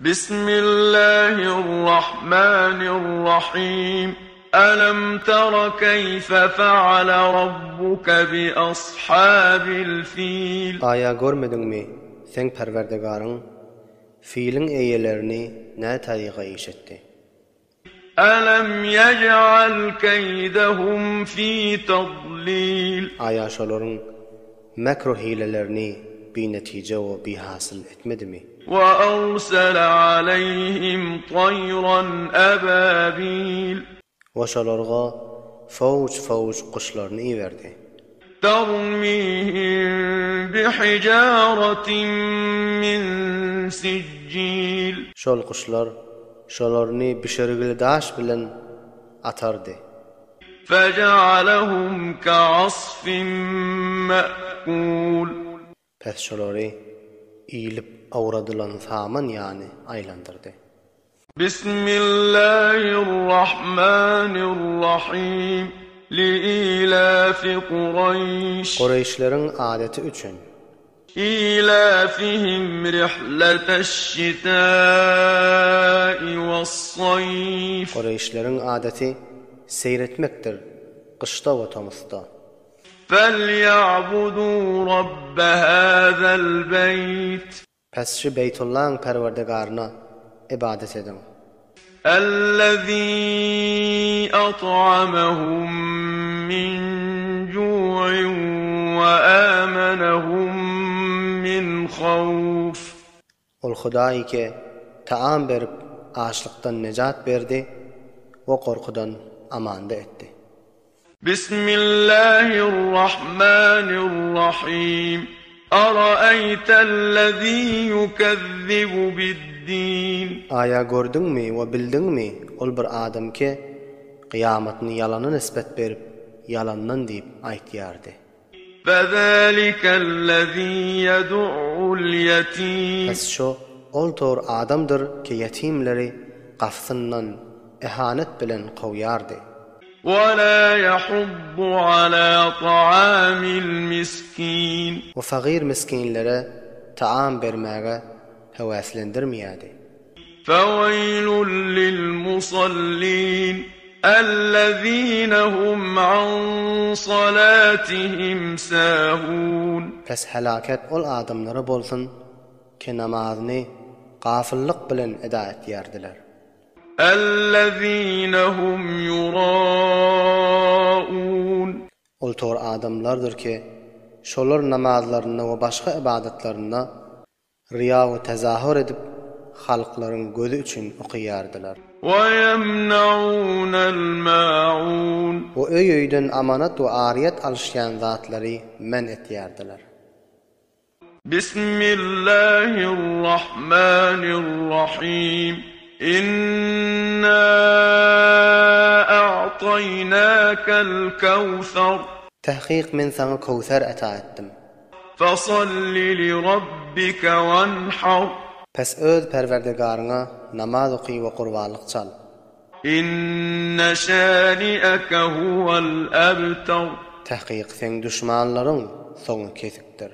Bismillahirrahmanirrahim. Alam tara keýfe feale rabbuke bi ashabil fil. Aýa görmediňmi, seň Perwerdigaryň filiň eýelerini nä taryga iş etdi? Alam ýej'al keýdehum fi tadlil. Aýa şolaryň mekr-u hilelerini binetije we bihasyl etmedimi? We arsala aleýhim taýran ababil. We şolarga fowj-fowj guşlaryny iberdi. Termihim bihijaretin min sijjil. Şol guşlar şolaryny bişirgili daş bilen atardy. Fejealehum keasfin me'kul. Pes şolary iýlip owradylan saman ýaly aýlandyrdy. Bismillahirrahmanirrahim. Liilafi Kureýş. Kureýşleriň adaty üçin. Ilafihim rihleteş-şitai was-saýf. Kureýşleriň adaty seýr etmekdir gyşda we tomusda. Felýa'budû Rabbe hâzel beýt. Pes şu Beýtullaň Perwerdigaryna ybadat ediň. Ellezî at'amahum min ju'in we âmenehum min hawf. Ol Hudaý ki, taam berip, açlykdan nejat berdi we gorkudan amanda etdi. Bismillahirrahmanirrahim. Araeýtellezî ýukezzibu biddin. Aýa gördüňmi we bildiňmi, ol bir adam ki, kyýamatyny ýalana nisbet berip, ýalandan diýip aýtýardy. Fezâlikellezî ýed'u'l ýetîm. Pes şo ol tor adamdyr ki ýetimleri gafsyndan ehanet bilen kowýardy. Ve lâ yahuddu alâ ta'âmil miskîn. We fagyr misginlere taam bermäge höwäslendirmeýärdi. Feweýlun lil-musallin, ellezine hum an salatihim sahun. Pes helaket ol adamlara bolsun ki namazyny gafyllyk bilen eda etýärdiler. Ellezine hum yuraun. Ol tor adamlardyr ki, şolar namazlarynda we başga ybadatlarynda Ryýa we tezahür edip, halklaryň gözi üçin okaýardylar. Weýemnaunel maun. We öý-öýden amanat we aryýet alyşýan zatlary men etýärdiler. Bismillahirrahmanirrahim. Inna a'taýnakel kewser. Tahkyk men saňa Köwser ata etdim. Fesalli lirabbike wenhar. Pes öz Perwerdigaryňa namaz oky we gurbanlyk çal. Inne şani'eke huwel ebter. Takyk seň duşmanlaryň soňy kesikdir.